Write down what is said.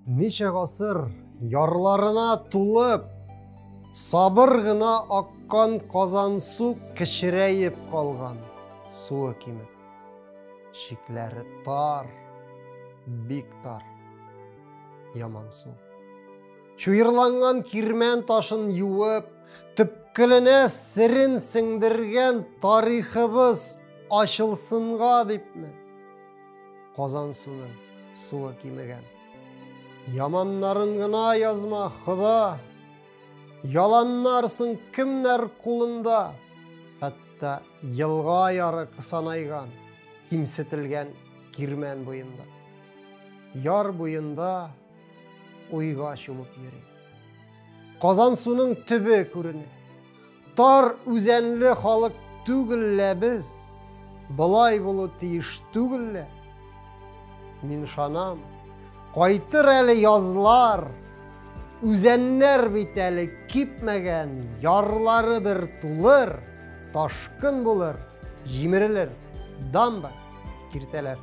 Ничә гасыр ярларына тулып, сабыр гына аккан Казансу кечерәеп калган, суы кимеп. Чикләре тар, бик тар. Яман су. Чуерланган кирмән ташын юып, төпкеленә серен сеңдергән тарихыбыз ачылсынга дипме? Казан суның суы кимегән. Яманнарын гына язма, Хода. Яланнар соң кемнәр кулында? Хәтта елга яры кысанайган, кимсетелгән кирмән буенда. Яр буенда уйга чумып йөри. Казан суның төбе күренә. Тар үзәнле халык түгел лә без. Болай булу тиеш түгел лә. Мин ышанам, кайтыр әле язлар. Үзәннәр бит әле кипмәгән, ярлары бер тулыр, ташкын булыр, җимерелер дамба, киртәләр.